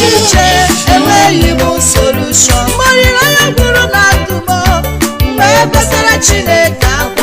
Echiche enweghị m solution. Mgbe olileanya gwụrụ na ndụ m, mgbe ebesara Chineke akwa.